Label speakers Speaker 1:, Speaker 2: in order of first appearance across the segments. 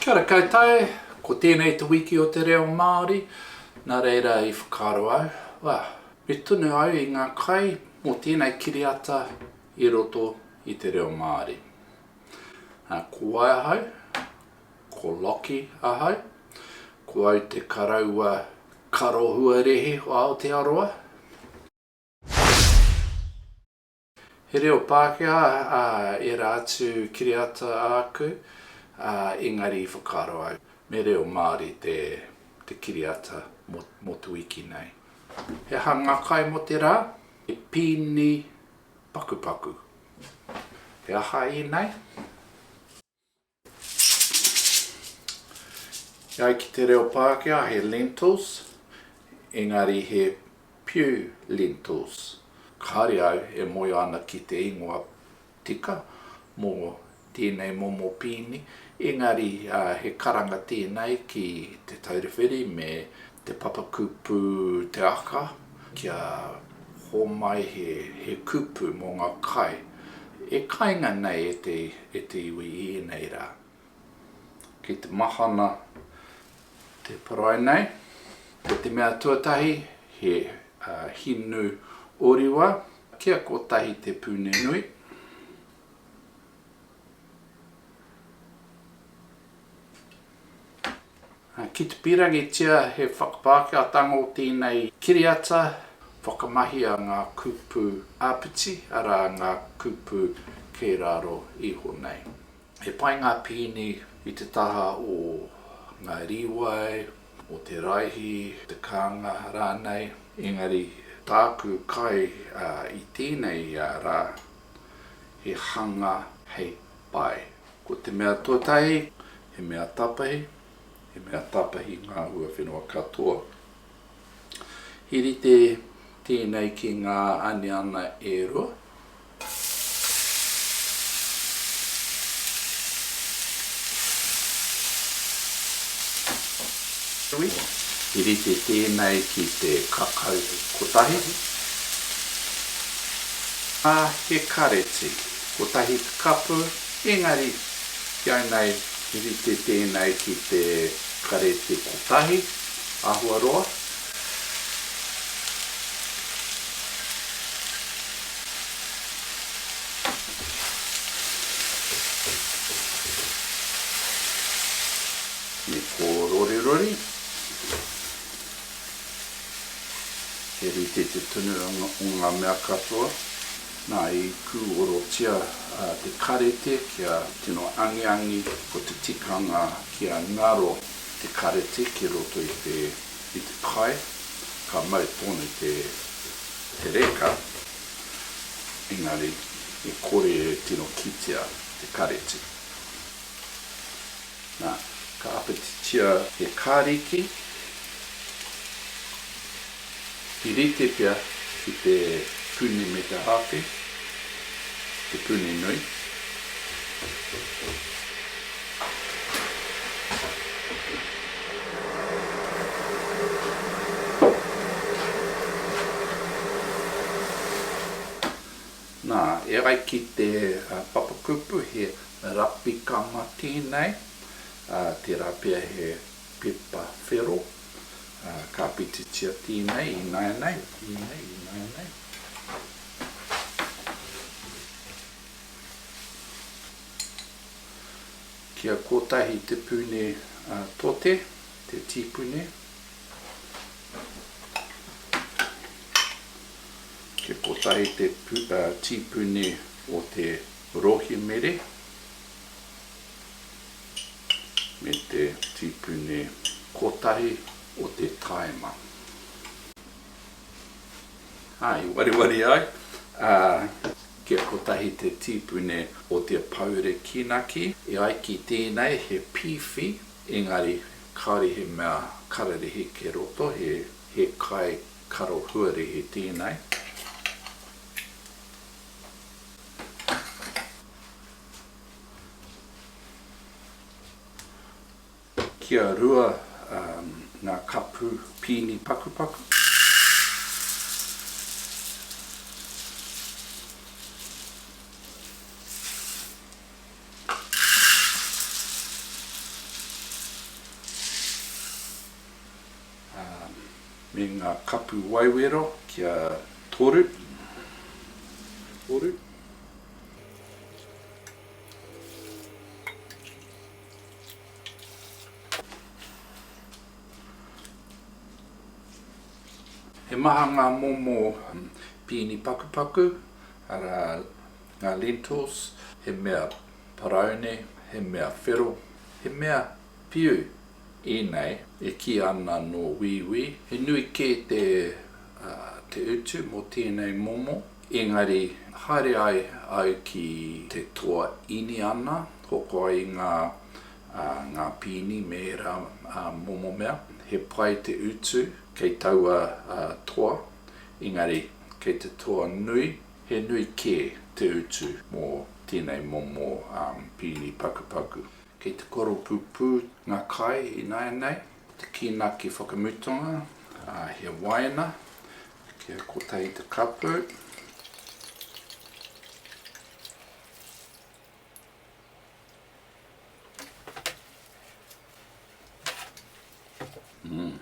Speaker 1: Kia ora koutou, ko tēnei te wiki o te reo Māori, nā reira i whakaaro au, well, me tunu au i ngā kai mō tēnei kiriata i roto i te reo Māori. Ko wai ahau? Ko Lockie ahau. Ko au te karaua karohuarehe o Aotearoa. He reo Pākehā ērā atu kiriata āku, engari i whakaaro au me reo Māori te kiriata mō te wiki nei. He aha ngā kai mō te rā? He pīni pakupaku. He aha ēnei? E ai ki te reo Pākehā he lentils, engari he pew lentils. Kāre au e moe ana ki te ingoa tika mō tēnei momo pīni, engari he karanga tēnei ki Te Taura Whiri me te papakupu Te Aka kia hōmai he kupu mō ngā kai e kainga nei e te e te iwi i ēnei rā. Kei te mahana te parae nei. Ko te mea tuatahi, he hinu oriwa, kia kotahi te pune nui. Ki te pīrangitia he whakapākehātanga o tēnei kiriata, whakamahia ngā kupu āpiti, arā, ngā kupu kei raro iho nei. He pai ngā pīni i te taha o ngā rīwai, o te raihi, te kānga rānei, engari tāku kai i tēnei rā, he hanga hei pai. Ko te mea tuatahi, he mea tapahi, he mea tapahi ngā huawhenua katoa. He rite tēnei ki ngā aniana e rua. He rite tēnei ki te kakau kotahi. Ā, he kareti, kotahi te kapu, engari, ki au nei, he rite tēnei ki te kareti kotahi, āhua roa. Me kōrorirori. He rite te tunu o ngā mea katoa. Nā, i kūorotia te karete kia tino angiangi, ko te tikanga kia ngaro te karete ki roto i te, i te kai, ka mau tonu te, te reka, engari e kore e tino kitea te karete. Nā, ka apetitia he kāriki, i rite pea ki te puni me te hāwhe, te puni nui. Nā, e ai ki te papakupu he rapikanga tēnei, ā, tērā pea he pepa whero, ā, ka pititia tēnei ināianei, ināianei, ināianei. Kia kotahi te pune tote, te tīpune. Kia kotahi te tīpune o te rohimere me te tīpune kotahi o te taima. Ā, i wareware ai, ā, kia kotahi te tīpune o te paure kīnaki. E ai ki tēnei he pīwhi, engari kāore he mea kararehe ki roto, he kai Karo huarehe tēnei. Kia rua ngā kapu pīni pakupaku. Me ngā kapu waiwero kia toru. Toru. He maha ngā momo pīni pakupaku, arā, ngā lentils, he mea paraune, he mea whero, he mea piu ēnei e kī ana nō Wīwī. He nui kē te, te utu mō tēnei momo, engari haere ai au ki te toa Īniana, hoko ai i ngā, ngā pīni me ērā momo mea. He pai te utu kei taua toa, engari kei te toa nui, he nui kē te utu mō tēnei momo pīni pakupaku. Kei te koropupū ngā kai ināianei, te kīnaki whakamutunga, he waina, kia kotahi te kapu. Mm,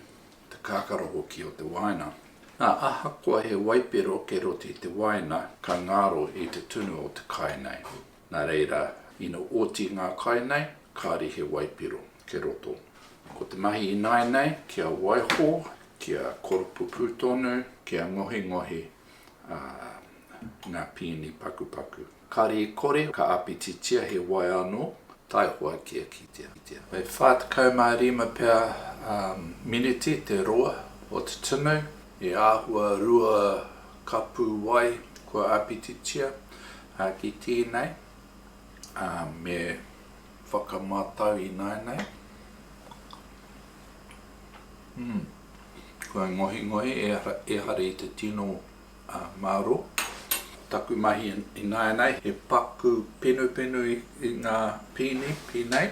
Speaker 1: te kākaro hoki o te waina. Nā, ahakoa he waipiro kei roto i te waina, ka ngaro i te tunu o te kai nei. Nā reira, ina oti ngā kai nei, kāre he waipiro kei roto. Ko te mahi ināianei, kia waiho, kia koropupū tonu, kia ngohingohi ngā pīni pakupaku. Kāre i kore, ka āpititia he wai anō, taihoa kia kitea. Hei 45 pea miniti te roa o te tunu, e āhua rua kapu wai kua āpititia ki tēnei, me whakamātau ināianei. Mm. Kua ngohingohi, ehara i te tino mārō. Taku mahi ināianei, he paku penupenu i ngā pīni, pīnei.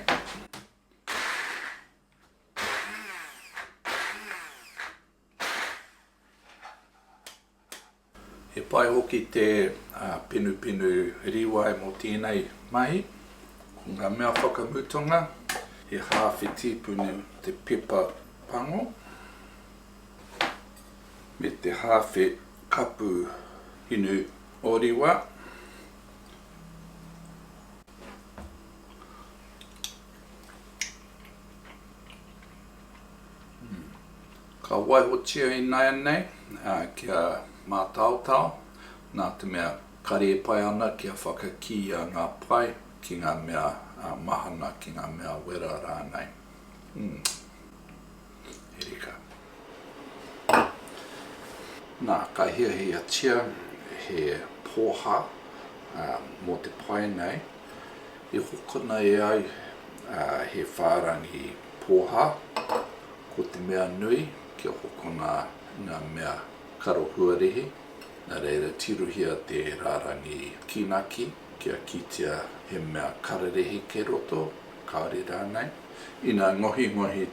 Speaker 1: He pai hoki te penupenu rīwai mō tēnei mahi. Ko ngā mea whakamutunga, he hāwhe tīpuni te pepa pango, me te hāwhe kapu hinu oriwa. Ka waihotia ināianei kia mātaotao, nā te mea kare e pai ana kia whakakīia ngā pae ki ngā mea mahana, ki ngā mea wera rānei. He reka. Nā, ka hiahiatia he pōhā mō te pae nei. I hokona e au he whārangi pōhā. Ko te mea nui kia hokona ngā mea karo huarehe, nā reira tirohia te rārangi kīnaki kia kitea he mea kararehe kei roto, kāore rānei. Ina ngohingohi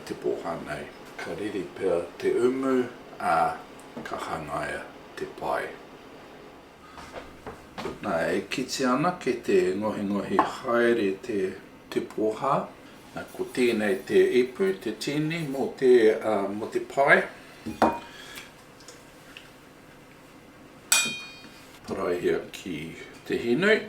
Speaker 1: te pōhā nei, ka rere pea te umu, ā, ka hangaia te pae. Nā, e kitea ana kei te ngohingohi haere te te pōhā. Nā, ko tēnei te ipu, te tīni mō te, mō te pae. Paraihia ki te hinu.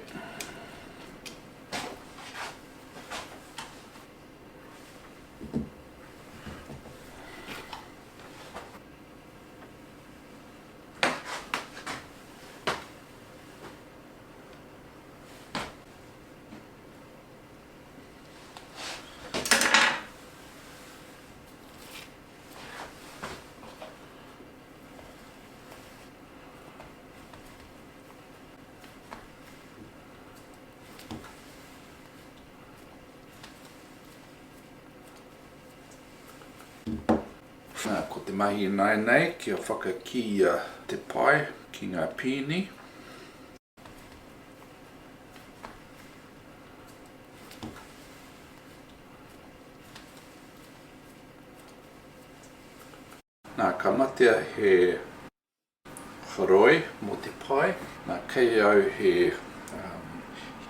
Speaker 1: Nā, ko te mahi ināianei kia whakakīia te pae ki ngā pīni. Nā, ka matea he horoi mō te pae. Nā, kei au he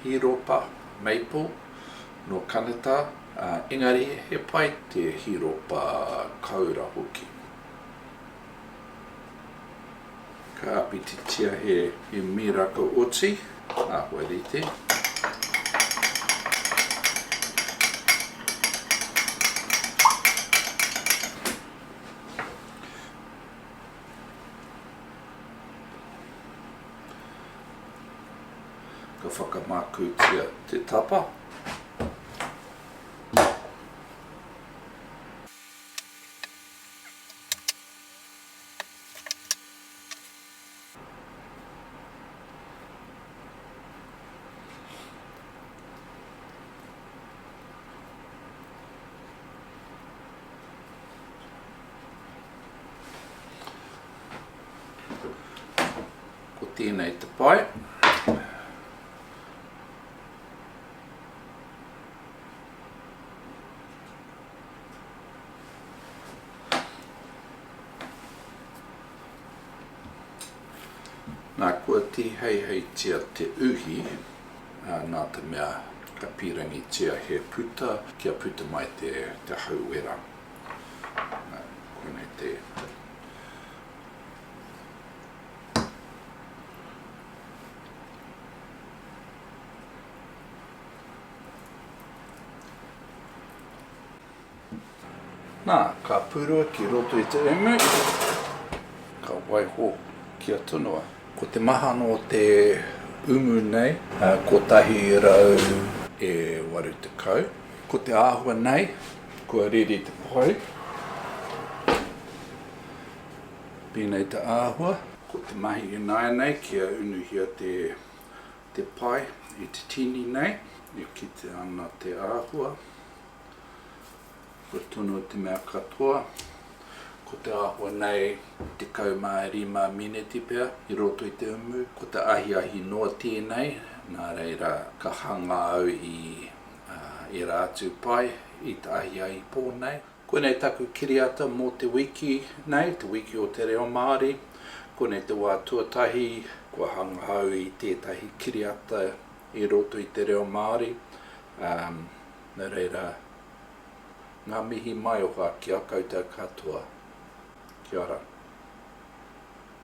Speaker 1: hīropa, maple, nō Kanata, engari he pai te hīropa koura hoki. Ka āpititia he miraka oti, āhua rite. Ka whakamākūtia te tapa. Ko tēnei te pae. Nā, kua tīheiheitia te uhi, nā te mea ka pīrangitia he puta kia puta mai te, te hauwera. Nā, koinei te. Nā, ka purua ki roto i te umu, ka waiho kia tunua. Ko te mahana o te umu nei, 180. Ko te āhua nei, kua rere te pai. Pēnei te āhua. Ko te mahi ināianei kia unuhia te te pai i te tini nei, e kite ana te āhua. Kua tono te mea katoa. Ko te āhua nei 15 mineti pea i roto i te umu. Ko te ahiahi noa tēnei, nā reira ka hanga au i ērā atu pai i te ahiahi pō nei. Koinei taku kiriata mō te wiki nei, te wiki o te reo Māori. Koinei te wā tuatahi kua hanga au i tētahi kiriata i roto i te reo Māori. Nā reira, ngā mihi maioha ki a koutou katoa. Kia ora.